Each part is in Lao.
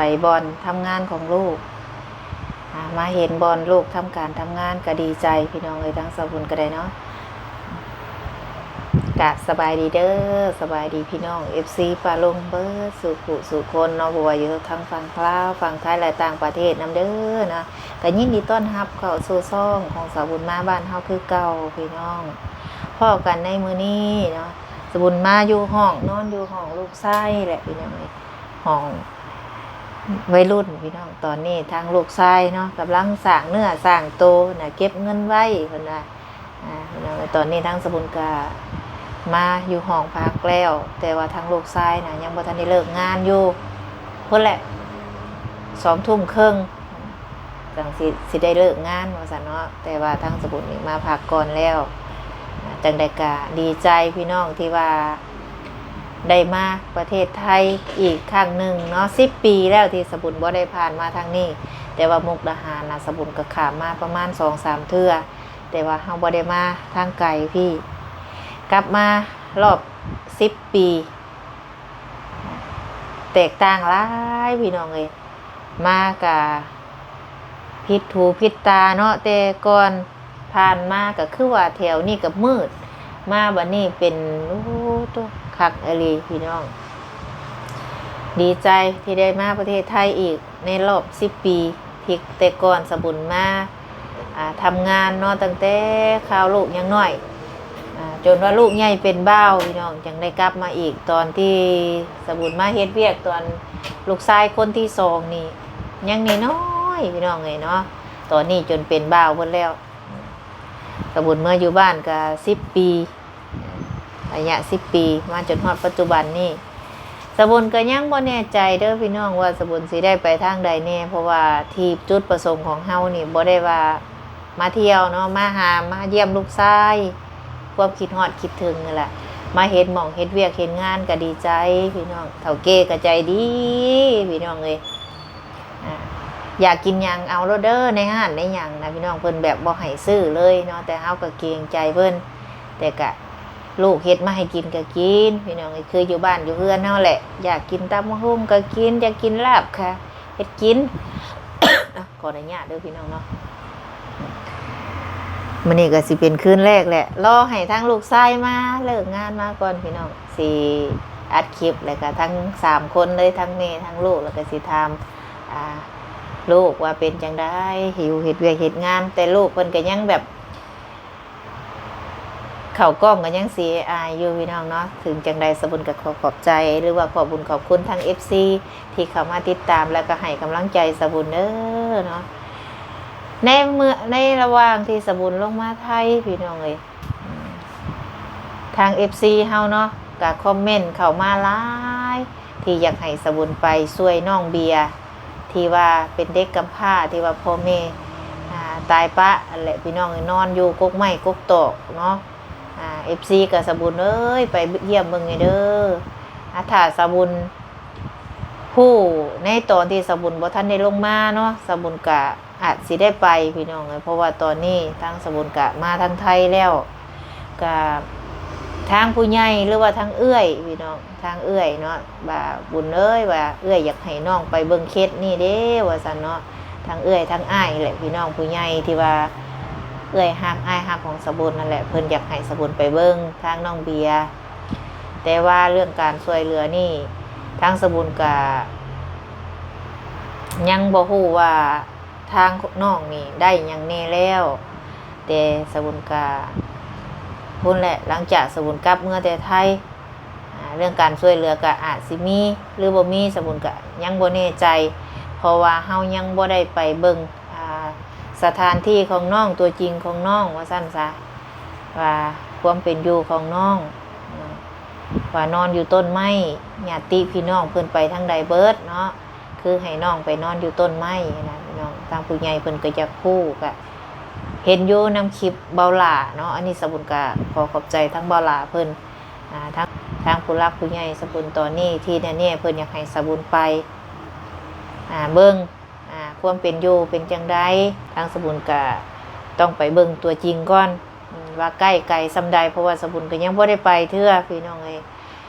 ໄປບ່ອນທຳງານຂອງລູກ ອາ ມາເຫັນບ່ອນລູກທຳການທຳງານກໍດີໃຈພີ່ນ້ອງເອີຍ ທາງສາວບຸນກໍໄດ້ເນາະ. ກະສະບາຍດີເດີ ສະບາຍດີພີ່ນ້ອງເອັຟຊີປ້າລຸງເບິດສູ່ຜູ້ສູ່ຄົນເນາະ ບໍ່ວ່າຢູ່ທາງຝັ່ງລາວ ຝັ່ງໄທ ແລະ ຕ່າງປະເທດນຳເດີເນາະ. ກໍຍິນດີຕ້ອນຮັບເຂົ້າສູ່ຊ່ອງຂອງສາວບຸນມາບ້ານເຮົາຄືເກົ່າພີ່ນ້ອງ. ພໍ້ກັນໃນມື້ນີ້ເນາະ ສາວບຸນມາຢູ່ຫ້ອງ ນອນຢູ່ຫ້ອງລູກຊາຍແຫຼະພີ່ນ້ອງເອີຍ ຫ້ອງໄວລຸ້ນພີ່ນ້ອງ. ຕອນນີ້ທາງລູກຊາຍເນາະ ກຳລັງສ້າງເນື້ອສ້າງໂຕນະ ເກັບເງິນໄວ້ເພິ່ນວ່າ. ອາ ພີ່ນ້ອງເອີຍ ຕອນນີ້ທາງສາວບຸນກະມາຢູ່ຫ້ອງພັກແລ້ວ ແຕ່ວ່າທາງລູກຊາຍນະ ຍັງບໍ່ທັນໄດ້ເລີກງານຢູ່ ພຸ້ນແຫຼະ ສອງທຸ່ມເຄິ່ງ ຈັ່ງຊິ ຊິໄດ້ເລີກງານວ່າຊັ້ນເນາະ. ແຕ່ວ່າທາງສາວບຸນນີ້ມາພັກກ່ອນແລ້ວ ຈັ່ງໃດກະດີໃຈພີ່ນ້ອງທີ່ວ່າໄດ້ມາປະເທດໄທອີກຄັ້ງໜຶ່ງເນາະ. ສິບປີແລ້ວທີ່ສາວບຸນບໍ່ໄດ້ຜ່ານມາທາງນີ້ ແຕ່ວ່າມຸກດາຫານນະ ສາວບຸນກໍຂ້າມມາປະມານສອງສາມເທື່ອ ແຕ່ວ່າເຮົາບໍ່ໄດ້ມາທາງໄກພີ້ ກັບມາລອບສິບປີ ແຕກຕ່າງຫຼາຍພີ່ນ້ອງເອີຍ. ມາກະຜິດຫູຜິດຕາເນາະ ແຕ່ກ່ອນຜ່ານມາກໍຄືວ່າແຖວນີ້ກໍມືດ ມາບັດນີ້ເປັນ ໂອ້ໂຕ ຄັກອີ່ຫຼີພີ່ນ້ອງ. ດີໃຈທີ່ໄດ້ມາປະເທດໄທອີກໃນລອບສິບປີ ທີ່ແຕ່ກ່ອນສາວບຸນມາ ອ່າ ທຳງານເນາະ ຕັ້ງແຕ່ຄາວລູກຍັງນ້ອຍ ອ່າ ຈົນວ່າລູກໃຫຍ່ເປັນບ່າວພີ່ນ້ອງ ຈັ່ງໄດ້ກັບມາອີກ. ຕອນທີ່ສາວບຸນມາເຮັດວຽກຕອນລູກຊາຍຄົນທີສອງນີ້ ຍັງນ້ອຍໆ ພີ່ນ້ອງເອີຍເນາະ ຕອນນີ້ຈົນເປັນບ່າວເບິດແລ້ວ. ສາວບຸນເມືອຢູ່ບ້ານກໍສິບປີ ໄລຍະສິບປີ ມາຈົນຮອດປັດຈຸບັນນີ້ ສາວບຸນກໍຍັງບໍ່ແນ່ໃຈເດີພີ່ນ້ອງ ວ່າສາວບຸນຊິໄດ້ໄປທາງໃດແນ່ ເພາະວ່າທີ່ຈຸດປະສົງຂອງເຮົານີ້ບໍ່ໄດ້ວ່າມາທ່ຽວເນາະ ມາຫາ ມາຢ້ຽມລູກຊາຍ ຄວາມຄິດຮອດຄິດເຖິງນັ້ນແຫຼະ ມາເຮັດໝ່ອງເຮັດວຽກເຮັດງານກໍດີໃຈພີ່ນ້ອງ. ເຖົ້າແກ່ກໍໃຈດີພີ່ນ້ອງເອີຍ ອາ ຢາກກິນຫຍັງເອົາໂລດເດີ ໃນຮ້ານໃນຫຍັງນະພີ່ນ້ອງ ເພິ່ນແບບບໍ່ໃຫ້ຊື້ເລີຍເນາະ ແຕ່ເຮົາກໍເກງໃຈເພິ່ນ ແຕ່ກະລູກເຮັດມາໃຫ້ກິນກໍກິນພີ່ນ້ອງເອີຍ ຄືຢູ່ບ້ານຢູ່ເຮືອນເຮົາແຫຼະ ຢາກກິນຕຳບັກຫຸ່ງກໍກິນ ຢາກກິນລາບກະເຮັດກິນ. ຂໍອະນຸຍາດເດີພີ່ນ້ອງເນາະ ມື້ນີ້ກໍຊິເປັນຄືນແລກແຫຼະ ລໍໃຫ້ທາງລູກຊາຍມາ ເລີກງານມາກ່ອນພີ່ນ້ອງ ຊິອັດຄລິບ ແລ້ວກໍທັງສາມຄົນເລີຍ ທັງແມ່ ທັງລູກ ແລ້ວກໍຊິຖາມ ອ່າ ລູກວ່າເປັນຈັ່ງໃດ ຢູ່ເຮັດວຽກເຮັດງານ ແຕ່ລູກເພິ່ນກໍຍັງແບບ ເຂົ້າກ້ອງກໍຍັງຊິອາຍຢູ່ພີ່ນ້ອງເນາະ. ເຖິງຈັ່ງໃດສະບຸນກໍຂໍຂອບໃຈ ຫຼືວ່າຂໍບຸນຂອບຄຸນທາງເອັຟຊີທີ່ເຂົ້າມາຕິດຕາມ ແລ້ວກໍໃຫ້ກຳລັງໃຈສະບຸນເດີເນາະ. ໃນເມື່ອ ໃນລະຫວ່າງທີ່ສະບຸນລົງມາໄທ ພີ່ນ້ອງເອີຍ ທາງເອັຟຊີເຮົາເນາະ ກໍຄອມເມັນເຂົ້າມາຫຼາຍ ທີ່ຢາກໃຫ້ສະບຸນໄປຊ່ວຍນ້ອງເບຍ ທີ່ວ່າເປັນເດັກກຳພ້າ ທີ່ວ່າພໍ່ແມ່ ອ່າ ຕາຍປະຫັ້ນແຫຼະ ພີ່ນ້ອງເອີຍ ນອນຢູ່ກົກໄມ້ກົກຕອກເນາະ. ອ່າ ເອັຟຊີກໍ ສະບຸນເອີຍ ໄປຢ້ຽມເບິ່ງແດ່ເດີ. ອ່າ ຖ້າສະບຸນຮູ້ໃນຕອນທີ່ສະບຸນບໍ່ທັນໄດ້ລົງມາເນາະ ສະບຸນກະອາດຊິໄດ້ໄປ ພີ່ນ້ອງເອີຍ ເພາະວ່າຕອນນີ້ທາງສະບຸນກະມາທາງໄທແລ້ວ ກະທາງຜູ້ໃຫຍ່ ຫຼືວ່າທາງເອື້ອຍ ພີ່ນ້ອງ ທາງເອື້ອຍເນາະ ວ່າ ບຸນເອີຍ ວ່າເອື້ອຍຢາກໃຫ້ນ້ອງໄປເບິ່ງເຄສນີ້ເດ້ ວ່າຊັ້ນເນາະ. ທັງເອື້ອຍທັງອ້າຍແຫຼະ ພີ່ນ້ອງຜູ້ໃຫຍ່ທີ່ວ່າເອື້ອຍຮັກອ້າຍຮັກຂອງສະບຸນນັ້ນແຫຼະ ເພິ່ນຢາກໃຫ້ສະບຸນໄປເບິ່ງທາງນ້ອງເບຍ. ແຕ່ວ່າເລື່ອງການຊ່ວຍເຫຼືອນີ້ ທາງສະບຸນກະຍັງບໍ່ຮູ້ວ່າທາງນ້ອງນີ້ໄດ້ຫຍັງແດ່ແລ້ວ ແຕ່ສະບຸນກະພຸ້ນແຫຼະ ຫຼັງຈາກສະບຸນກັບເມືອແຕ່ໄທ ອ່າ ເລື່ອງການຊ່ວຍເຫຼືອກະອາດຊິມີ ຫຼືບໍ່ມີ ສະບຸນກະຍັງບໍ່ແນ່ໃຈ ເພາະວ່າເຮົາຍັງບໍ່ໄດ້ໄປເບິ່ງ ອ່າ ສະຖານທີ່ຂອງນ້ອງ ຕົວຈິງຂອງນ້ອງ ວ່າຊັ້ນຊະ ວ່າຄວາມເປັນຢູ່ຂອງນ້ອງ ວ່ານອນຢູ່ຕົ້ນໄມ້ ຍາດຕິພີ່ນ້ອງເພິ່ນໄປທາງໃດເບິດເນາະ ຄືໃຫ້ນ້ອງໄປນອນຢູ່ຕົ້ນໄມ້ນະພີ່ນ້ອງ. ທາງຜູ້ໃຫຍ່ເພິ່ນກໍຢາກຮູ້ ກະເຫັນຢູ່ນຳຄລິບເບົາຫຼ້າເນາະ ອັນນີ້ສະບຸນກະຂໍຂອບໃຈທາງເບົາຫຼ້າເພິ່ນ ອ່າ ທາງ ທາງຜູ້ຫຼັກຜູ້ໃຫຍ່ສະບຸນຕອນນີ້ ທີ່ແນ່ໆເພິ່ນຢາກໃຫ້ສະບຸນໄປ ອ່າ ເບິ່ງ ອ່າ ຄວາມເປັນຢູ່ເປັນຈັ່ງໃດ ທາງສະບຸນກະຕ້ອງໄປເບິ່ງຕົວຈິງກ່ອນ ອາ ວ່າໃກ້ໄກສ່ຳໃດ ເພາະວ່າສະບຸນກະຍັງບໍ່ໄດ້ໄປເທື່ອ ພີ່ນ້ອງເອີຍ.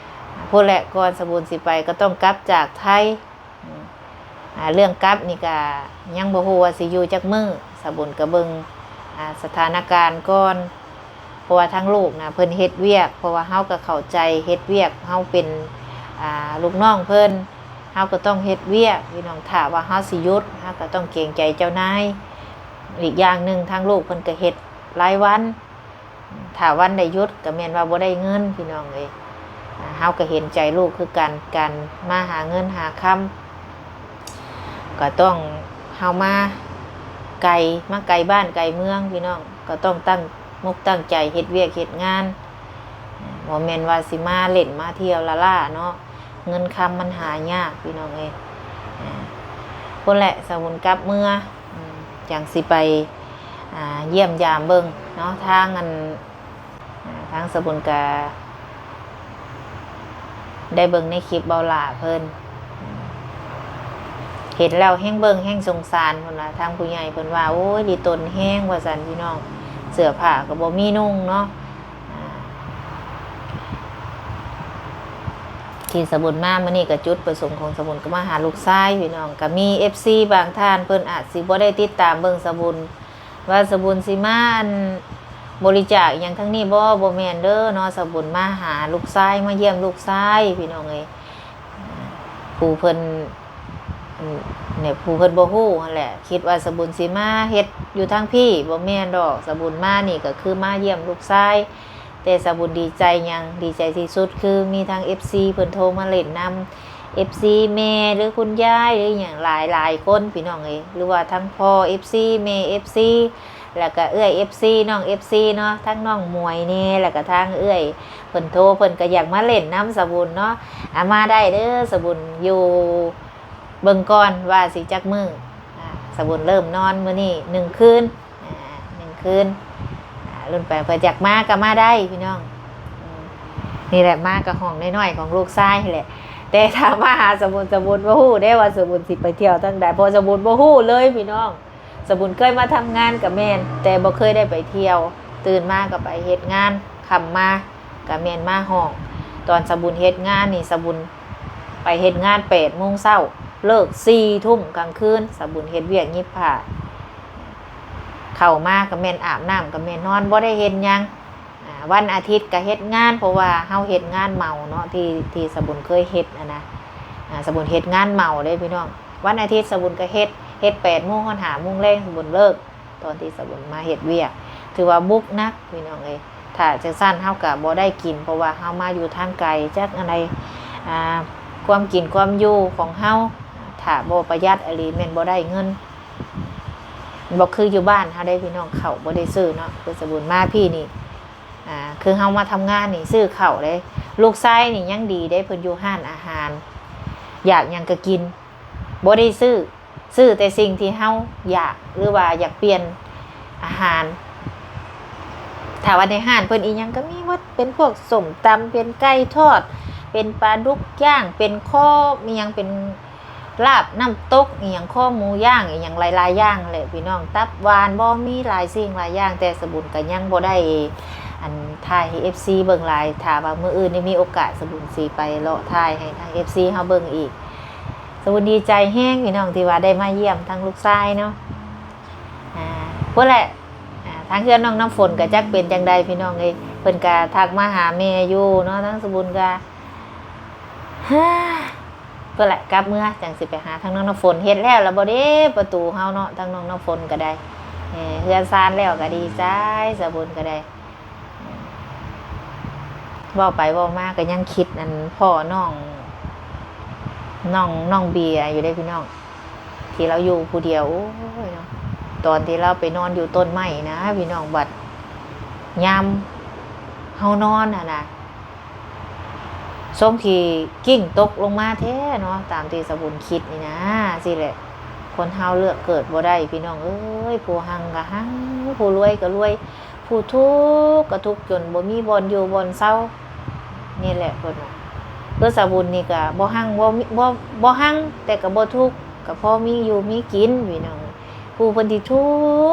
ພຸ້ນແຫຼະ ກ່ອນສະບຸນຊິໄປກໍຕ້ອງກັບຈາກໄທ ອາ ອາ ເລື່ອງກັບນີ້ກະຍັງບໍ່ຮູ້ວ່າຊິຢູ່ຈັກມື້. ສາວບຸນກະເບິ່ງ ອາ ສະຖານະການກ່ອນ ເພາະວ່າທາງລູກນະເພິ່ນເຮັດວຽກ ເພາະວ່າເຮົາກະເຂົ້າໃຈເຮັດວຽກ ເຮົາເປັນ ອາ ລູກນ້ອງເພິ່ນ ເຮົາກະຕ້ອງເຮັດວຽກພີ່ນ້ອງ. ຖ້າວ່າເຮົາຊິຢຸດ ເຮົາກະຕ້ອງເກງໃຈເຈົ້ານາຍ. ອີກຢ່າງໜຶ່ງທາງລູກເພິ່ນກະເຮັດລາຍວັນ ຖ້າວັນໃດຢຸດກະແມ່ນວ່າບໍ່ໄດ້ເງິນພີ່ນ້ອງເອີຍ. ອາ ເຮົາກະເຫັນໃຈລູກຄືກັນ ການມາຫາເງິນຫາຄຳ ກະຕ້ອງ ເຮົາມາໄກ ມາໄກບ້ານໄກເມືອງພີ່ນ້ອງ ກະຕ້ອງຕັ້ງມົກຕັ້ງໃຈເຮັດວຽກເຮັດງານ. ບໍ່ແມ່ນວ່າຊິມາຫຼິ້ນມາທ່ຽວລ້າໆເນາະ ເງິນຄຳມັນຫາຍາກພີ່ນ້ອງເອີຍ. ພຸ້ນແຫຼະ ສາວບຸນກັບເມືອ ອືມ ຈັ່ງຊິໄປ ອາ ຢ້ຽມຢາມເບິ່ງເນາະ ທາງອັນ ອາ ທາງສາວບຸນກະໄດ້ເບິ່ງໃນຄລິບເບົາຫຼ້າເພິ່ນ ເຫັນແລ້ວແຮງເບິ່ງແຮງສົງສານພຸ້ນລະ. ທາງຜູ້ໃຫຍ່ເພິ່ນວ່າ ໂອ້ຍ ລິຕົນແຮງວ່າຊັ້ນພີ່ນ້ອງ ເສື້ອຜ້າກະບໍ່ມີນຸ່ງເນາະ. ອາ ທີ່ສາວບຸນມາມື້ນີ້ກະຈຸດປະສົງຂອງສາວບຸນກະມາຫາລູກຊາຍພີ່ນ້ອງ. ກະມີເອັຟຊີບາງທ່ານເພິ່ນອາດຊິບໍ່ໄດ້ຕິດຕາມເບິ່ງສາວບຸນ ວ່າສາວບຸນຊິມາ ອັນ ບໍລິຈາກອີ່ຫຍັງທາງນີ້ບໍ່? ບໍ່ແມ່ນເດີເນາະ ສາວບຸນມາຫາລູກຊາຍ ມາຢ້ຽມລູກຊາຍພີ່ນ້ອງເອີຍ. ຜູ້ເພິ່ນ ອັນ ແນວ ຜູ້ເພິ່ນບໍ່ຮູ້ຫັ້ນແຫຼະ ຄິດວ່າສາວບຸນຊິມາເຮັດຢູ່ທາງພີ້ ບໍ່ແມ່ນດອກ. ສາວບຸນມານີ້ກະຄືມາຢ້ຽມລູກຊາຍ ແຕ່ສາວບຸນດີໃຈຫຍັງ? ດີໃຈທີ່ສຸດຄືມີທັງເອັຟຊີເພິ່ນໂທມາຫຼິ້ນນຳ ເອັຟຊີແມ່ ຫຼື ຄຸນຍາຍ ຫຼື ຫຍັງຫຼາຍໆຄົນພີ່ນ້ອງເອີຍ ຫຼືວ່າທັງພໍ່ເອັຟຊີ ແມ່ເອັຟຊີ ແລ້ວກະເອື້ອຍເອັຟຊີ ນ້ອງເອັຟຊີເນາະ ທັງນ້ອງໝວຍແດ່ ແລ້ວກະທາງເອື້ອຍເພິ່ນໂທ ເພິ່ນກະຢາກມາຫຼິ້ນນຳສາວບຸນເນາະ. ອາ ມາໄດ້ເດີ ສາວບຸນຢູ່ເບິ່ງກ່ອນວ່າຊິຈັກມື້. ອາ ສາວບຸນເລີ່ມນອນມື້ນີ້ໜຶ່ງຄືນ ອາ ໜຶ່ງຄືນ ອາ ລຸ້ນໄປ ເພິ່ນຢາກມາກະມາໄດ້ພີ່ນ້ອງ. ອືມ ນີ້ແຫຼະ ມາກະຫ້ອງນ້ອຍໆຂອງລູກຊາຍຫັ້ນແຫຼະ ແຕ່ຖ້າມາຫາສາວບຸນ ສາວບຸນບໍ່ຮູ້ເດ້ວ່າສາວບຸນຊິໄປທ່ຽວທາງໃດ ເພາະສາວບຸນບໍ່ຮູ້ເລີຍພີ່ນ້ອງ. ສາວບຸນເຄີຍມາທຳງານກະແມ່ນ ແຕ່ບໍ່ເຄີຍໄດ້ໄປທ່ຽວ ຕື່ນມາກະໄປເຮັດງານ ຄ່ຳມາກະແມ່ນມາຫ້ອງ. ຕອນສາວບຸນເຮັດງານນີ້ ສາວບຸນໄປເຮັດງານແປດໂມງເຊົ້າ ເລີກສີ່ທຸ່ມກາງຄືນ ສາວບຸນເຮັດວຽກຫຍິບຜ້າ ເຂົ້າມາກະແມ່ນອາບນ້ຳ ກະແມ່ນນອນ ບໍ່ໄດ້ເຮັດຫຍັງ. ອາ ວັນອາທິດກະເຮັດງານ ເພາະວ່າເຮົາເຮັດງານເໝົາເນາະ ທີ່ ທີ່ສາວບຸນເຄີຍເຮັດຫັ້ນນະ. ອາ ສາວບຸນເຮັດງານເໝົາເດ້ພີ່ນ້ອງ ວັນອາທິດສາວບຸນກະເຮັດ ເຮັດແປດໂມງຮອດຫ້າໂມງແລງ ສາວບຸນເລີກ. ຕອນທີ່ສາວບຸນມາເຮັດວຽກ ຖືວ່າບຸກໜັກພີ່ນ້ອງເອີຍ. ຖ້າຈັ່ງຊັ້ນເຮົາກະບໍ່ໄດ້ກິນ ເພາະວ່າເຮົາມາຢູ່ທາງໄກ ຈັກອັນໃດ ອາ ຄວາມກິນຄວາມຢູ່ຂອງເຮົາ ຖ້າບໍ່ປະຢັດອີ່ຫຼີແມ່ນບໍ່ໄດ້ເງິນ. ບໍ່ຄືຢູ່ບ້ານເຮົາເດ້ພີ່ນ້ອງ ເຂົ້າບໍ່ໄດ້ຊື້ເນາະ. ຄືສາວບຸນມາພີ້ນີ້ ອາ ຄືເຮົາມາທຳງານນີ້ ຊື້ເຂົ້າເດ້. ລູກຊາຍນີ້ຍັງດີເດ້ ເພິ່ນຢູ່ຮ້ານອາຫານ ຢາກຫຍັງກະກິນ ບໍ່ໄດ້ຊື້ ຊື້ແຕ່ສິ່ງທີ່ເຮົາຢາກ ຫຼືວ່າຢາກປ່ຽນອາຫານ. ຖ້າວ່າໃນຮ້ານເພິ່ນອີ່ຫຍັງກະມີໝົດ ເປັນພວກສົ້ມຕຳ ເປັນໄກ່ທອດ ເປັນປາດຸກຍ່າງ ເປັນຄໍ ອີ່ຫຍັງ ເປັນລາບນ້ຳຕົກ ອີ່ຫຍັງ ຄໍໝູຍ່າງ ອີ່ຫຍັງຫຼາຍໆຢ່າງແຫຼະພີ່ນ້ອງ. ຕັບຫວານ ບໍ່ ມີຫຼາຍສິ່ງຫຼາຍຢ່າງ ແຕ່ສາວບຸນກະຍັງບໍ່ໄດ້ ອັນ ຖ່າຍໃຫ້ເອັຟຊີເບິ່ງຫຼາຍ. ຖ້າວ່າມື້ອື່ນໄດ້ມີໂອກາດ ສາວບຸນຊິໄປເລາະຖ່າຍໃຫ້ທາງເອັຟຊີເຮົາເບິ່ງອີກ. ສາວບຸນດີໃຈແຮງພີ່ນ້ອງ ທີ່ວ່າໄດ້ມາຢ້ຽມທາງລູກຊາຍເນາະ. ອາ ພຸ້ນແຫຼະ ອາ ທາງເຮືອນນ້ອງນ້ຳຝົນກະຈັກເປັນຈັ່ງໃດພີ່ນ້ອງເອີຍ. ເພິ່ນກະທັກມາຫາແມ່ຢູ່ເນາະ ທາງສາວບຸນກະ ເພິ່ນແຫຼະ ກັບເມືອຈັ່ງຊິໄປຫາທາງນ້ອງນ້ຳຝົນ. ເຮັດແລ້ວລະບໍ່ເດ້ປະຕູເຮົາເນາະ ທາງນ້ອງນ້ຳຝົນກະໄດ້. ເຮືອນຊານແລ້ວກະດີໃຈ ສາວບຸນກະໄດ້. ເວົ້າໄປເວົ້າມາກະຍັງຄິດອັນພໍ່ນ້ອງ ນ້ອງ ນ້ອງເບຍຢູ່ເດ້ພີ່ນ້ອງ ທີ່ລາວຢູ່ຜູ້ດຽວ. ໂອ້ຍເນາະ ຕອນທີ່ລາວໄປນອນຢູ່ຕົ້ນໄມ້ນະພີ່ນ້ອງ ບັດຍາມເຮົານອນຫັ້ນນະ ຊົງທີ່ກິ້ງຕົກລົງມາແທ້ເນາະ ຕາມທີ່ສາວບຸນຄິດນີ້ນະ. ຊີ້ແຫຼະ ຄົນເຮົາເລືອກເກີດບໍ່ໄດ້ພີ່ນ້ອງເອີຍ. ຜູ້ຮັ່ງກະຮັ່ງ ຜູ້ລວຍກະລວຍ ຜູ້ທຸກກະທຸກຈົນບໍ່ມີບ່ອນຢູ່ບ່ອນເຊົາ. ນີ້ແຫຼະເພິ່ນວ່າ ຄືສາວບຸນນີ້ກະບໍ່ຮັ່ງ ບໍ່ມີ ບໍ່ ບໍ່ຮັ່ງ ແຕ່ກະບໍ່ທຸກ ກະພໍມີຢູ່ມີກິນພີ່ນ້ອງ. ຜູ້ເພິ່ນທີ່ທຸ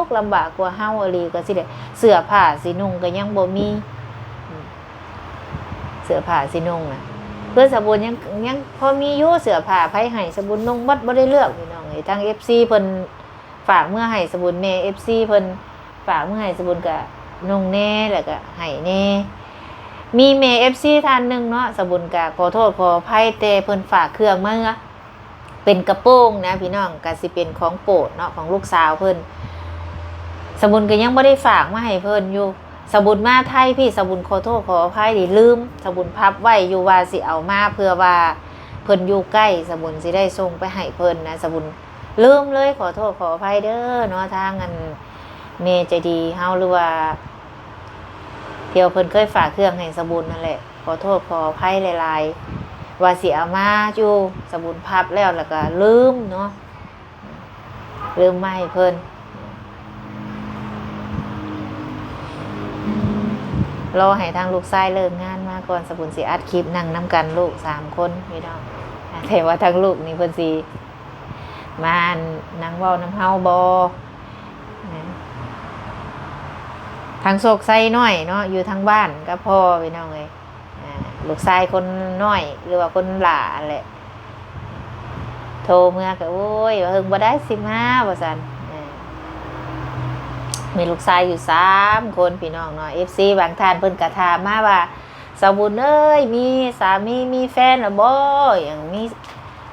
ກລຳບາກກວ່າເຮົາອີ່ຫຼີກະຊີ້ແຫຼະ ເສື້ອຜ້າຊິນຸ່ງກະຍັງບໍ່ມີ. ເສື້ອຜ້າຊິນຸ່ງນະ ເພື່ອສະບຸນຍັງ ຍັງພໍມີຢູ່ ເສື້ອຜ້າໃຜໃຫ້ສະບຸນນຸ່ງໝົດ ບໍ່ໄດ້ເລືອກພີ່ນ້ອງເອີຍ. ທາງເອັຟຊີເພິ່ນຝາກເມືອໃຫ້ສະບຸນ ແມ່ເອັຟຊີເພິ່ນຝາກເມືອໃຫ້ສະບຸນກະນຸ່ງແດ່ ແລ້ວກະໃຫ້ແດ່. ມີແມ່ເອັຟຊີທ່ານໜຶ່ງເນາະ ສະບຸນກະຂໍໂທດຂໍອະໄພ ແຕ່ເພິ່ນຝາກເຄື່ອງມາເຮືອ ເປັນກະໂປງນະພີ່ນ້ອງ ກະຊິເປັນຂອງໂປດເນາະ ຂອງລູກສາວເພິ່ນ. ສະບຸນກະຍັງບໍ່ໄດ້ຝາກມາໃຫ້ເພິ່ນຢູ່. ສະບຸນມາໄທພີ້ ສະບຸນຂໍໂທດຂໍອະໄພ ນີ້ລືມ. ສະບຸນພັບໄວ້ຢູ່ວ່າຊິເອົາມາ ເພື່ອວ່າເພິ່ນຢູ່ໃກ້ ສະບຸນຊິໄດ້ສົ່ງໄປໃຫ້ເພິ່ນນະ. ສະບຸນລືມເລີຍ ຂໍໂທດຂໍອະໄພເດີເນາະ ທາງອັນແມ່ໃຈດີເຮົາ ຫຼືວ່າທີ່ວ່າເພິ່ນເຄີຍຝາກເຄື່ອງໃຫ້ສະບຸນນັ້ນແຫຼະ. ຂໍໂທດຂໍອະໄພຫຼາຍໆ ວ່າຊິເອົາມາຢູ່ ສະບຸນພັບແລ້ວ ແລ້ວກະລືມເນາະ ລືມມາໃຫ້ເພິ່ນ. ລໍໃຫ້ທາງລູກຊາຍເລີກງານມາກ່ອນ ສະບຸນຊິອັດຄລິບນັ່ງນຳກັນ ລູກສາມຄົນພີ່ນ້ອງ. ແຕ່ວ່າທາງລູກນີ້ເພິ່ນຊິມານັ່ງເວົ້ານຳເຮົາບໍ່? ທາງໂຊກໄຊນ້ອຍເນາະ ຢູ່ທາງບ້ານກັບພໍ່ພີ່ນ້ອງເອີຍ. ອ່າ ລູກຊາຍຄົນນ້ອຍ ຫຼືວ່າຄົນຫຼ້າຫັ້ນແຫຼະ ໂທເມືອກະ ໂອ້ຍ ວ່າເຫິງບໍ່ໄດ້ຊິມາ ວ່າຊັ້ນ. ເອີ ມີລູກຊາຍຢູ່ສາມຄົນພີ່ນ້ອງເນາະ. ເອັຟຊີບາງທ່ານເພິ່ນກະຖາມມາວ່າ ສາວບຸນເອີຍ ມີສາມີ ມີແຟນແລ້ວບໍ່? ຫຍັງ ມີ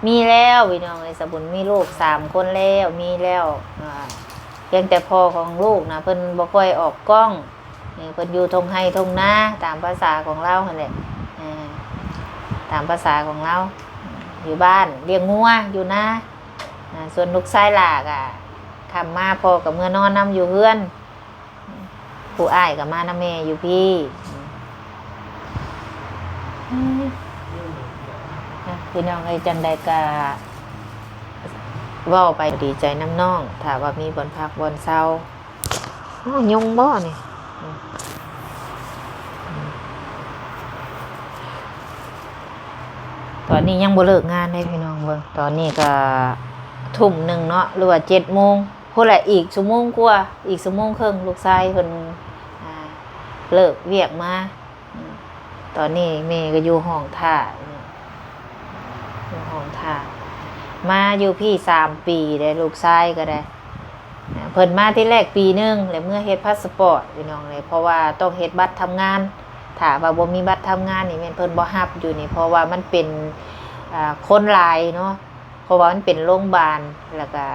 ມີແລ້ວພີ່ນ້ອງເອີຍ. ສາວບຸນມີລູກສາມຄົນແລ້ວ ມີແລ້ວ. ອ່າ ພຽງແຕ່ພໍ່ຂອງລູກນະ ເພິ່ນບໍ່ຄ່ອຍອອກກ້ອງ. ເອີ ເພິ່ນຢູ່ທົ່ງໄຮ່ທົ່ງນາ ຕາມພາສາຂອງລາວຫັ້ນແຫຼະ. ເອີ ຕາມພາສາຂອງລາວ ຢູ່ບ້ານລ້ຽງງົວຢູ່ນາ. ອ່າ ສ່ວນລູກຊາຍຫຼ້າກະຄ່ຳມາ ພໍ່ກະເມືອນອນນຳຢູ່ເຮືອນ ຜູ້ອ້າຍກະມານຳແມ່ຢູ່ພີ້. ພີ່ນ້ອງເອີຍ ຈັ່ງໃດກະເວົ້າໄປ ດີໃຈນຳນ້ອງ ຖ້າວ່າມີບ່ອນພັກບ່ອນເຊົາ. ອ້າວ ຍຸງບໍ່ນີ້? ຕອນນີ້ຍັງບໍ່ເລີກງານເດ້ພີ່ນ້ອງ. ເບິ່ງ ຕອນນີ້ກະທຸ່ມໜຶ່ງເນາະ ຫຼືວ່າເຈັດໂມງພຸ້ນແຫຼະ. ອີກຊົ່ວໂມງກວ່າ ອີກຊົ່ວໂມງເຄິ່ງ ລູກຊາຍເພິ່ນ ອ່າ ເລີກວຽກມາ. ອືມ ຕອນນີ້ແມ່ກໍຢູ່ຫ້ອງຖ້າ ຢູ່ຫ້ອງຖ້າ. ມາຢູ່ພີ້ສາມປີແລ້ວ ລູກຊາຍກໍໄດ້. ເພິ່ນມາທີແລກປີໜຶ່ງ ແລ້ວເມືອເຮັດພາສປອດ ພີ່ນ້ອງເອີຍ ເພາະວ່າຕ້ອງເຮັດບັດທຳງານ. ຖ້າວ່າບໍ່ມີບັດທຳງານນີ້ ແມ່ນເພິ່ນບໍ່ຮັບຢູ່ນີ້ ເພາະວ່າມັນເປັນ ອ່າ ຄົນຫຼາຍເນາະ. ເພາະວ່າມັນເປັນໂຮງບານ ແລ້ວກະ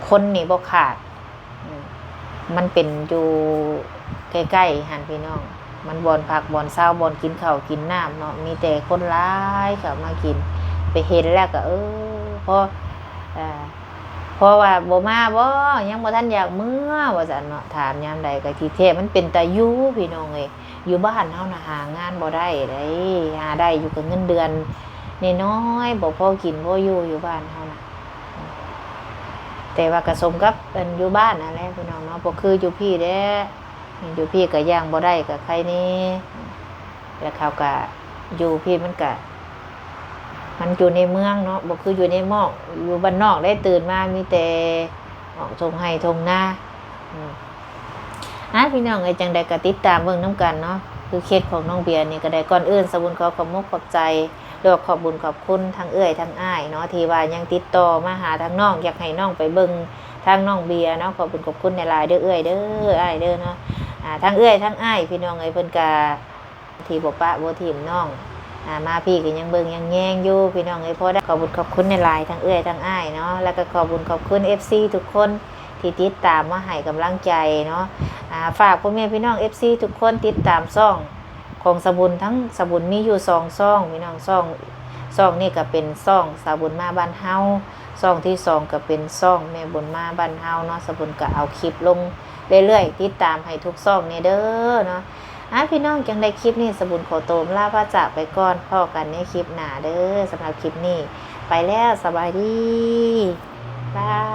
ຄົນນີ້ບໍ່ຂາດ. ອືມ ມັນເປັນຢູ່ໃກ້ໆຫັ້ນພີ່ນ້ອງ ມັນບ່ອນພັກບ່ອນເຊົາ ບ່ອນກິນເຂົ້າກິນນ້ຳເນາະ ມີແຕ່ຄົນຫຼາຍເຂົ້າມາກິນ. ໄປເຫັນແລ້ວກະ ເອີ ພໍ ເອີ ພໍວ່າບໍ່ມາບໍ່ ຍັງບໍ່ທັນຢາກເມືອ ວ່າຊັ້ນເນາະ. ຖາມຍາມໃດກະ ທີ່ແທ້ມັນເປັນຕາຢູ່ ພີ່ນ້ອງເອີຍ. ຢູ່ບ້ານເຮົານະຫາງານບໍ່ໄດ້ເດ້ ຫາໄດ້ຢູ່ກະເງິນເດືອນນ້ອຍໆ ບໍ່ພໍກິນພໍຢູ່ ຢູ່ບ້ານເຮົານະ. ແຕ່ວ່າກະສົມກັບ ອັນ ຢູ່ບ້ານຫັ້ນແຫຼະພີ່ນ້ອງເນາະ ບໍ່ຄືຢູ່ພີ້ເດ້. ຢູ່ພີ້ກະຢ່າງບໍ່ໄດ້ກະໄຄແດ່ ແລ້ວເຂົາກະຢູ່ພີ້ມັນກະ ມັນຢູ່ໃນເມືອງເນາະ ບໍ່ຄືຢູ່ໃນໝອກ ຢູ່ບ້ານນອກໄດ້ ຕື່ນມາມີແຕ່ອອກທົ່ງໄຮ່ທົ່ງນາ. ອືມ ອ່າ ພີ່ນ້ອງເອີຍ ຈັ່ງໃດກໍຕິດຕາມເບິ່ງນຳກັນເນາະ ຄືເຄສຂອງນ້ອງເບຍນີ້ກໍໄດ້. ກ່ອນອື່ນ ສະບຸນຂໍຂອບມຸກຂອບໃຈ ແລ້ວກໍຂອບບຸນຂອບຄຸນທັງເອື້ອຍທັງອ້າຍເນາະ ທີ່ວ່າຍັງຕິດຕໍ່ມາຫາທາງນ້ອງ ຢາກໃຫ້ນ້ອງໄປເບິ່ງທາງນ້ອງເບຍເນາະ. ຂອບບຸນຂອບຄຸນຫຼາຍໆເດີ ເອື້ອຍເດີ ອ້າຍເດີເນາະ. ອ່າ ທັງເອື້ອຍທັງອ້າຍ ພີ່ນ້ອງເອີຍ ເພິ່ນກໍ ທີ່ບໍ່ປະບໍ່ຖິ້ມນ້ອງ ອ່າ ມາພີ້ກໍຍັງເບິ່ງຍັງແຍງຢູ່ ພີ່ນ້ອງເອີຍ. ພໍໄດ້ ຂອບບຸນຂອບຄຸນຫຼາຍໆ ທັງເອື້ອຍທັງອ້າຍເນາະ ແລ້ວກໍຂອບບຸນຂອບຄຸນເອັຟຊີທຸກຄົນທີ່ຕິດຕາມມາໃຫ້ກຳລັງໃຈເນາະ. ອ່າ ຝາກພໍ່ແມ່ພີ່ນ້ອງເອັຟຊີທຸກຄົນຕິດຕາມຊ່ອງຂອງສາວບຸນ ທັງສາວບຸນມີຢູ່ສອງຊ່ອງ ພີ່ນ້ອງ. ຊ່ອງ ຊ່ອງນີ້ກໍເປັນຊ່ອງສາວບຸນມາບ້ານເຮົາ ຊ່ອງທີສອງກໍເປັນຊ່ອງແມ່ບຸນມາບ້ານເຮົາເນາະ. ສາວບຸນກໍເອົາຄລິບລົງ ເລື້ອຍໆ ຕິດຕາມໃຫ້ທຸກຊ່ອງແດ່ເດີເນາະ. ອ່າ ພີ່ນ້ອງ ຈັ່ງໃດຄລິບນີ້ ສະບຸນຂໍໂຕລາພາຈາກໄປກ່ອນ ພໍ້ກັນໃນຄລິບໜ້າເດີ. ສຳລັບຄລິບນີ້ໄປແລ້ວ ສະບາຍດີ ບາຍ.